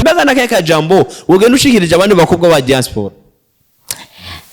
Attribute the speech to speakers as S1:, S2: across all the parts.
S1: Mbega nakahe kajambo ugenda ushikirije abandi bakobwa ba diaspora?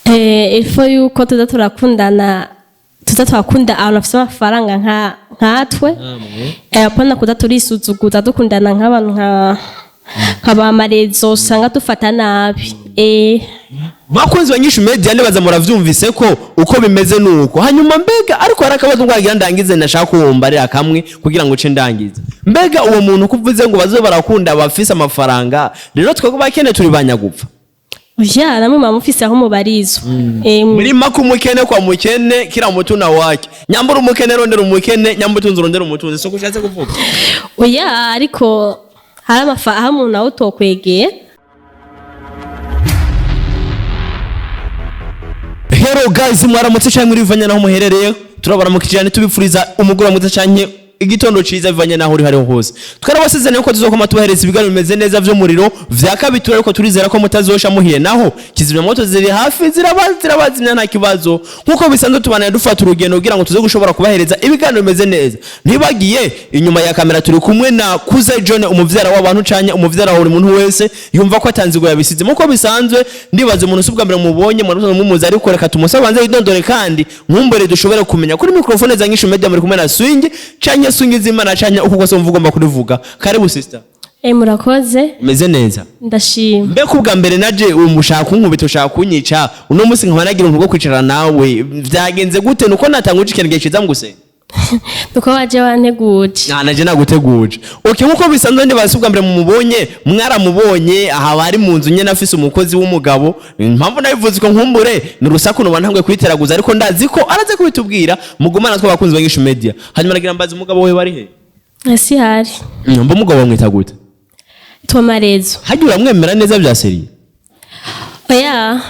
S2: Il faut yuko tuza turakundana, tuza turakunda abantu bafise amafaranga nka nkatwe, apana kuza turisuzuguza dukundana nk'abantu nka ba marezo usanga dufata nabi.
S1: Bakunzi ba Nyishu Media, nibaza muravyumvise ko uko bimeze nuko. Hanyuma mbega ariko hari akabazo ngwagira ndangize, ndashaka kuwumbarira kamwe kugira ngo uce ndangize. Mbega uwo muntu kuvuze ngo bazobe barakunda bafise amafaranga, rero twebwe bakene turi banyagupfa?
S2: Oya, namwe muba mufise aho mubarizwa.
S1: Muri make, umukene kwa mukene kila mutu na wake. Nyambura umukene rondera umukene, nyambura utunzi rondera umutunzi, siko ushatse kuvuga?
S2: Oya, ariko hari amafaranga aho umuntu nawe utokwegeye.
S1: Hello guys, mwaramutse canke muri bivanye naho muherereye. Turabaramukije cyane, tubifuriza umugoroba mwiza canke igitondo ciza bivanye naho uri hariho hose. Twarabasezeranye ko tuzokoma tubahereza ibiganiro bimeze neza vy'umuriro vya kabitura, ariko turizera ko mutazosha muhiye. Naho kizimyamoto ziri hafi, zirabazimya nta kibazo. Nkuko bisanzwe, tubanaye dufata urugendo kugira ngo tuze gushobora kubahereza ibiganiro bimeze neza. Ntibagiye inyuma ya kamera turi kumwe na Kuze John, umuvyara w'abantu canke umuvyara wa buri muntu wese yumva ko atanzigo yabisize. Nkuko bisanzwe, ndibaza umuntu si ubwa mbere mubonye, mwari mumuzi, ariko reka tumusabe banze yidondore kandi nkumbure dushobore kumenya. Kuri microphone za Nyishu Media muri kumwe na Swing canke Swing z'Imana canke uko kose mvuga ugomba kurivuga. Karibu sister.
S2: Murakoze.
S1: Umeze neza?
S2: Ndashima.
S1: Mbe kubwa mbere naje umushaka kunkubita, ushaka kunyica, uno munsi nkaba nagira ubuntu bwo kwicara nawe, vyagenze gute? Nuko natanguje ikintu ciza mu gusenga?
S2: Nuko waje wanteguje.
S1: Nta naje naguteguje. Okay, nkuko bisanzwe, ndibaza ubwa mbere mumubonye, mwaramubonye aha bari mu nzu nyene afise umukozi w'umugabo. Impamvu nabivuze ko nkumbure ni urusaku nuba ntangwe kwiteraguza, ariko ndazi ko araze kubitubwira. Mugumana twe abakunzi ba Nyishu Media. Hanyuma nagira mbaza, umugabo we bari he?
S2: Si hari.
S1: Mba umugabo bamwita gute?
S2: Twa Marezo.
S1: Hajya uramwemera neza bya sérieux?
S2: Oya,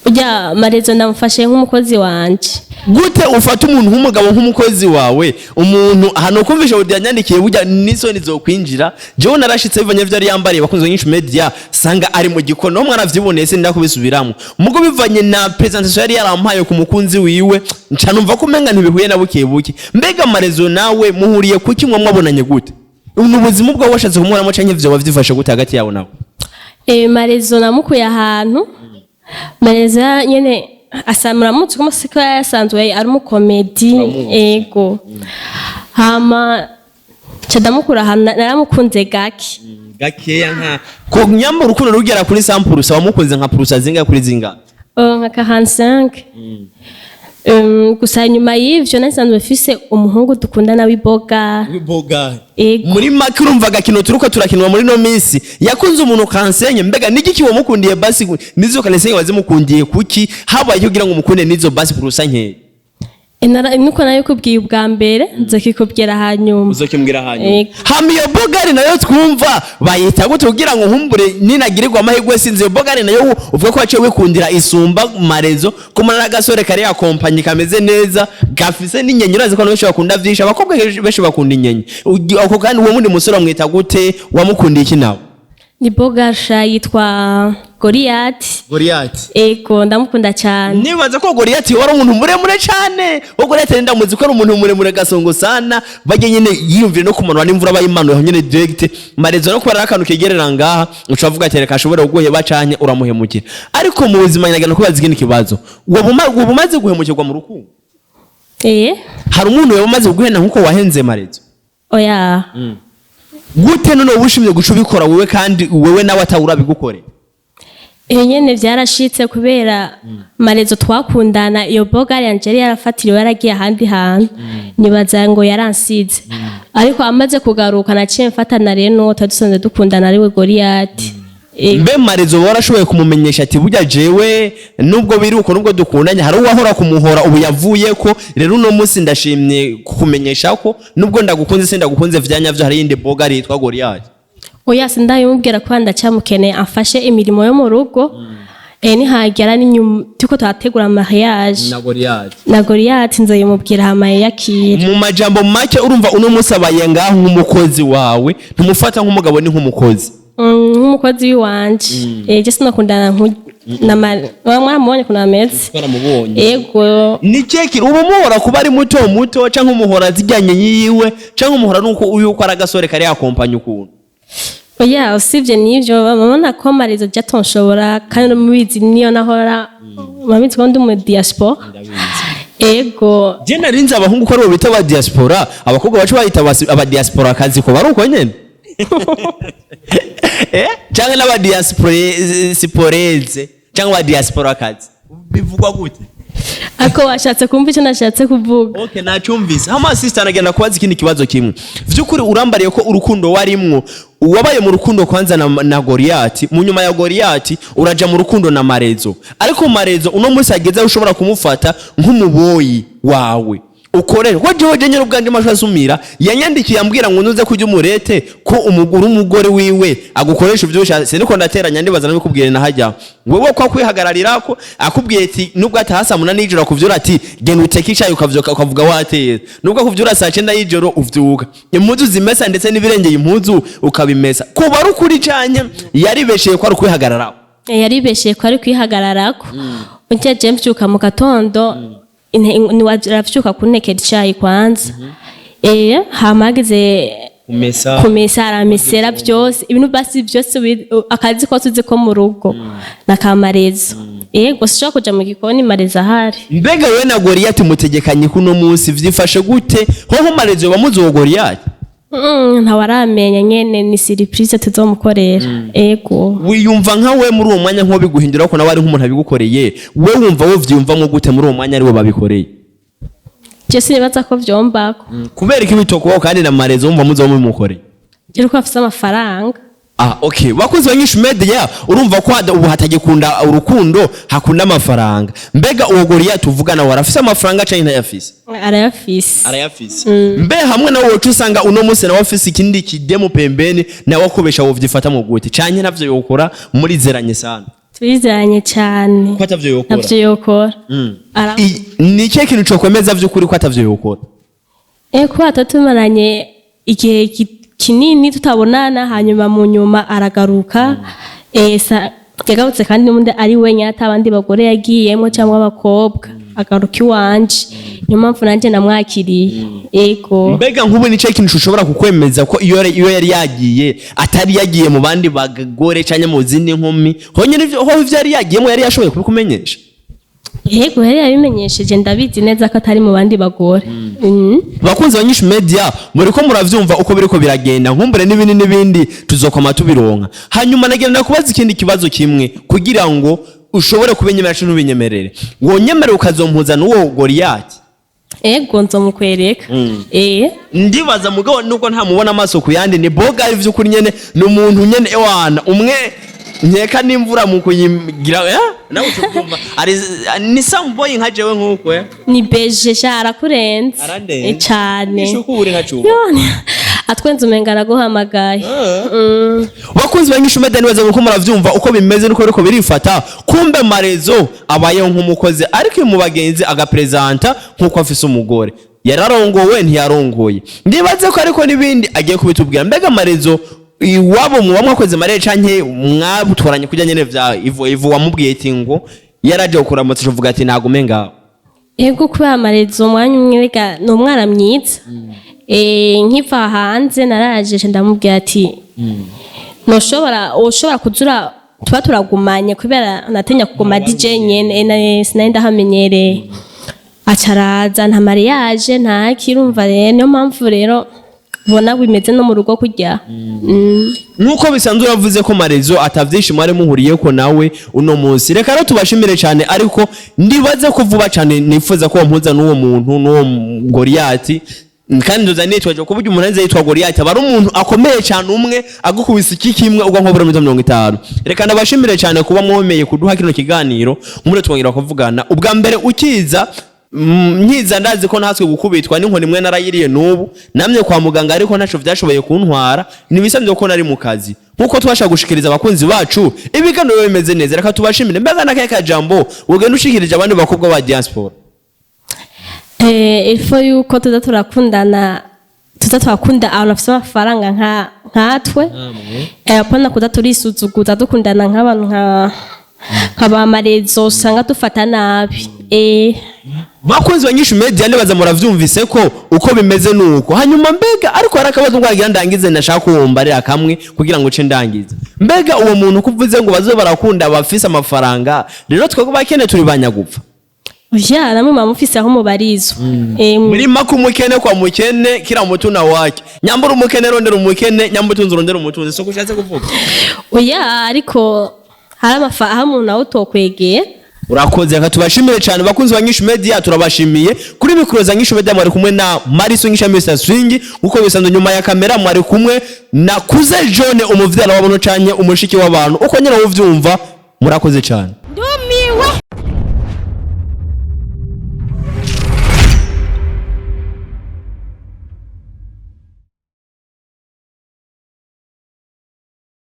S2: ujya Marezo ndamufashe nk'umukozi wanje.
S1: Gute ufata umuntu nk'umugabo, nk'umukozi wawe? Umuntu ahantu kumvisha audio yanyandikiye, burya n'isoni zokwinjira. Jewe narashitse bivanye vyari yambariye, bakunze Nyinshi Media, sanga ari mu gikono no mwaravyiboneye, sinda kubisubiramwo. Mugo bivanye na presentation yari yarampaye ku mukunzi wiwe, nca numva ko umenga ntibihuye na buke buke. Mbega Marezo nawe muhuriye kuki? Mwa mwabonanye gute? Ni ubuzima bwawe washatse kumubonamo canke vyoba vyifashe gute hagati yawe nawe?
S2: Marezo namukuye ahantu. Marezo nyene asa muramutse ko siko yasanzwe ari umukomedi. Ego, hama nca ndamukura ahantu, naramukunze gake.
S1: Gakeya nka ko nyamba urukundo rugera kuri 100%, wamukunze nka purusa zinga kuri zinga?
S2: Nka 45. Gusa nyuma y'ivyo nasanzwe mfise umuhungu dukundana w'iboga.
S1: Boga?
S2: Ego.
S1: Muri make urumva agakino turiko turakinwa muri no minsi, yakunze umuntu kansenye. Mbega nigiki wamukundiye basi? Nizo kansenye wazimukundiye kuki? Habaye kugira ngo umukunde nizo basi purusa nkeya?
S2: Nuko nayo kubwiye ubwa mbere, nzokikubwira hanyuma.
S1: Uzokimbwira hanyuma.
S2: Ego.
S1: Hama iyo bogari nayo twumva bayita gute, kugira ngo nkumbure ninagirirwa amahirwe sinzi iyo bogari nayo uvuga ko waciye wikundira isumba Marezo, ko muri agasore kari akompanyi kameze neza gafise n'inyenyi? Urazi ko abantu benshi bakunda vyinshi, abakobwa benshi bakunda inyenyi. Ako kandi uwo mundi musore wamwita gute? Wamukundiye iki nawe?
S2: Ni bogasha yitwa Goriyati.
S1: Goliath?
S2: Ego, ndamukunda cyane.
S1: Nibaza ko Goliath wari umuntu muremure cyane. Wo Goliath ndamuzi ko ari umuntu muremure gasongo sana, bajye nyene yiyumvire no kumanura n'imvura bayimanuye aho nyene direct. Marezo no kubera ari akantu kegerera ngaha, uca avuga ati reka ashobore kuguheba canke uramuhemukira. Ariko mu buzima nyagana kubaza ikindi kibazo: woba umaze guhemukirwa mu rukundo? Hari umuntu yoba umaze kuguhena nkuko wahenze Marezo?
S2: Oya.
S1: Gute none wowe ushimye guca ubikora wewe, kandi wewe nawe atawurabigukorera?
S2: Nyene vyarashitse kubera Marezo twakundana, iyo boga yanje yari yarafatiriwe, yaragiye ahandi hantu, nibaza ngo yaransize, ariko amaze kugaruka naciye mfatana rero n'uwo twari dusanzwe dukundana, ariwe Goriyati.
S1: Mbe Marezo warashoboye kumumenyesha ati burya jewe nubwo biri uko, nubwo dukundanye, hari uwahora kumuhora ubu yavuye ko, rero uno munsi ndashimye kukumenyesha ko nubwo ndagukunze se ndagukunze vyanyavyo, hari iyindi boga yitwa Goliath?
S2: Oya, sindabimubwira kuba ndacyamukeneye amfashe imirimo yo mu rugo. Nihagera n'inyuma turiko turategura mariage
S1: Na Goliath.
S2: Na Goriyati, nzoyimubwira hama yiyakire.
S1: Mu majambo make, urumva uno munsi abaye ngaho nk'umukozi wawe, ntumufata nk'umugabo, ni nk'umukozi.
S2: Nk'umukozi w'iwanje. Je sinakundana na mwaramubonye ukuntu ameze.
S1: Twaramubonye.
S2: Ego.
S1: Ni keki uba umuhora kuba ari muto muto, canke umuhora zijyanye yiwe, canke umuhora nuko yuko ari agasore kari yakompanya ukuntu?
S2: Oya, usibye n'ivyo, babona ko Marezo jya tonshobora, kandi mubizi niyo nahora, murabizi ko ndi mu diaspora. Ego.
S1: Je narinzi abahungu ko aribo bita aba diaspora, abakobwa bacu bayita aba diaspora kazi, ko bari uko nyene, canke n'aba diasporeze canke aba diaspora kazi, bivugwa gute?
S2: Ako washatse kumva icyo nashatse kuvuga.
S1: Okay, nacyumvise. Hama sister, nagenda kubaza ikindi kibazo kimwe. Vy'ukuri urambariye ko urukundo warimwo, wabaye mu rukundo kwanza na Goliati, mu nyuma ya Goliati uraja mu rukundo na Marezo, ariko Marezo uno munsi ageze aho ushobora kumufata nk'umuboyi wawe ukorera ko. Jewe je nyine ubwanje amashu asumira yanyandikiye ambwira ngo ntuze kujya umurete ko umugore umugore wiwe agukoresha ibyo ushatse. Siniko ndateranya, ndibaza nabikubwiye na hajya wewe ko kwihagararira ko akubwiye ati nubwo ataha saa 8 y'ijoro akuvyura ati genda uteke icayi, ukavyuka ukavuga wateye, nubwo akuvyura saa 9 y'ijoro uvyuka impuzu zimesa ndetse n'ibirengeye impuzu ukabimesa, kuba ari ukuri canye yaribesheye ko ari ukwihagararaho?
S2: Yaribesheye ko ari kwihagararako. Unjye je mvyuka mu gatondo, aravyuka kuntekera icayi kwanza, hama hageze
S1: kumesa,
S2: kumesa aramesera byose, ibintu basi byose, akazi kose uzi ko mu rugo na kamarezo. Yego, sinshobora kuja mu gikoni Marezo ahari.
S1: Mbega wewe na Goriyati mutegekanye kuno munsi vyifashe gute? Hoho Marezo bamuzi uwo Goriyati?
S2: Ntawaramenya nyene, ni surprise tuzomukorera. Ego.
S1: Wiyumva nka we muri uwo mwanya nko biguhindura ko nawe ari nk'umuntu abigukoreye, we wumva wo vyiyumvamwo gute muri uwo mwanya ariwe babikoreye?
S2: Je sinibaza ko vyombako.
S1: Kubera ko ibitokubaho kandi na Marezo wumva muzoba mubimukoreye.
S2: Je uko afise amafaranga.
S1: Ah, okay. Bakunzi ba Nyinshi Media, urumva ko ubu hatagikunda urukundo, hakunda amafaranga. Mbega uwo Goriyati uvugana warafise amafaranga canke ntayafise?
S2: Arayafise.
S1: Arayafise. Mbe hamwe nawe woca usanga uno munsi nawe afise ikindi kidemu pembeni, nawe akubesha, wovyifata mu gute? Canke navyo yokora, murizeranye sana?
S2: Turizeranye cyane.
S1: Ko atavyo yokora?
S2: Navyo yokora.
S1: Ni ikihe kintu cokwemeza vy'ukuri ko atavyo yokora?
S2: Kuba tumaranye igihe kinini tutabonana, hanyuma mu nyuma aragaruka. Yagarutse kandi n'ubundi ari wenyine, ata abandi bagore yagiyemo cyangwa abakobwa, agaruka iwanje, niyo mpamvu nanjye namwakiriye. Ego.
S1: Mbega nk'ubu ni ikihe kintu ushobora kukwemeza ko iyo yari yagiye atari yagiye mu bandi bagore canke mu zindi nkumi? Honyine ho ivyo yari yagiyemo yari yashoboye kubikumenyesha?
S2: Yego, yari yabimenyesheje, ndabizi neza ko atari mu bandi bagore.
S1: Bakunzi ba Nyinshi Media, muriko muravyumva uko biriko biragenda, nkumbure n'ibindi n'ibindi tuzokoma tubironka. Hanyuma nagenda kubaza ikindi kibazo kimwe kugira ngo ushobore kubinyemerera canke ntubinyemerere. Wonyemerera ukazompuza n'uwo Goriyati?
S2: Ego, nzomukwereka.
S1: Ndibaza mugabo nubwo ntamubona amaso ku yandi, ni boga ari vy'ukuri nyene, ni umuntu nyene ewana umwe nkeka n'imvura mu kuyigira, nawe ucukumva ari ni samboyi nka jewe nkuko.
S2: Ni beje sha, arakurenze.
S1: Arandenze.
S2: Cane.
S1: Ishukuri nka cuba.
S2: Yone, atwenze umenga araguhamagaye.
S1: Bakunzi ba Nyinshi Media, nibaza ko muravyumva uko bimeze nuko biriko birifata. Kumbe Marezo abayeho nk'umukozi, ariko mu bagenzi agapresenta nk'uko afise umugore. Yararongowe ntiyarongoye, ndibaze ko ariko n'ibindi agiye kubitubwira. Mbega Marezo iwabo muba mwakoze marere canke mwabutwaranye kurya nyene vya ivo ivo? Wamubwiye ati ngo yaraje kukuramutsa uvuga ati nagume ngaho?
S2: Ego, kubera Marezo umwanya umwe rega ni umwana mwiza. Nkiva hanze naraje ndamubwira ati ntushobora, ushobora kuzura tuba turagumanye, kubera natinya kuguma DJ nyene, sinari ndahamenyereye. Aca araza, nta mariage nta kirumva rero, niyo mpamvu rero ubona bimeze no mu rugo kurya.
S1: Nk'uko bisanzwe uravuze ko Marezo atavyishimo ari muhuriyeko nawe uno munsi. Reka rero tubashimire cyane, ariko ndibaze ko vuba cyane nifuza ko wampuza n'uwo muntu, n'uwo Goriyati, kandi nzoza nitwaje ku buryo umuntu aze yitwa Goriyati aba ari umuntu akomeye cyane, umwe agukubise iki kimwe ugwa nko 50 m. Reka ndabashimire cyane kuba mwemeye kuduha kino kiganiro muri twongera kuvugana. Ubwa mbere ukiza, nkiza ndazi ko ntatswe gukubitwa n'inkoni imwe narayiriye, n'ubu namye kwa muganga, ariko ntaco vyashoboye kuntwara, nibisanzwe ko nari mu kazi nkuko twasha gushikiriza abakunzi bacu ibiganiro biba bimeze neza. Reka tubashimire. Mbega nakahe kajambo ugenda ushikirije abandi bakobwa ba diaspora?
S2: Il faut yuko tuza turakundana, tuza turakunda abantu bafise amafaranga nkatwe, apana kuza turisuzuguza dukundana nk'abantu nka ba Marezo usanga dufata nabi.
S1: Bakunzi ba Nyishu Media, ndibaza muravyumvise ko uko bimeze nuko. Hanyuma mbega, ariko hari akabazo ngwagira ndangize, ndashaka kuwumbarira kamwe kugira ngo uce ndangize. Mbega uwo muntu kuvuze ngo bazobe barakunda bafise amafaranga, rero twebwe bakene turi banyagupfa?
S2: Oya, namwe muba mufise aho mubarizwa.
S1: Muri make, umukene kwa mukene, kila mutu na wake. Nyambura umukene rondera umukene, nyambura utunzi rondera umutunzi, soko ushatse kuvuga?
S2: Oya, ariko hari aho umuntu aho utokwegeye.
S1: Urakoze, reka tubashimire cyane bakunzi ba Nyishu Media. Turabashimiye. Kuri mikoro za Nyishu Media mwari kumwe na Mariso Nyisha Mr Swing nkuko bisanzwe. Nyuma ya kamera mwari kumwe na Kuze John, umuvyara w'abantu canke umushiki w'abantu, uko nyine uvyumva. Murakoze cyane.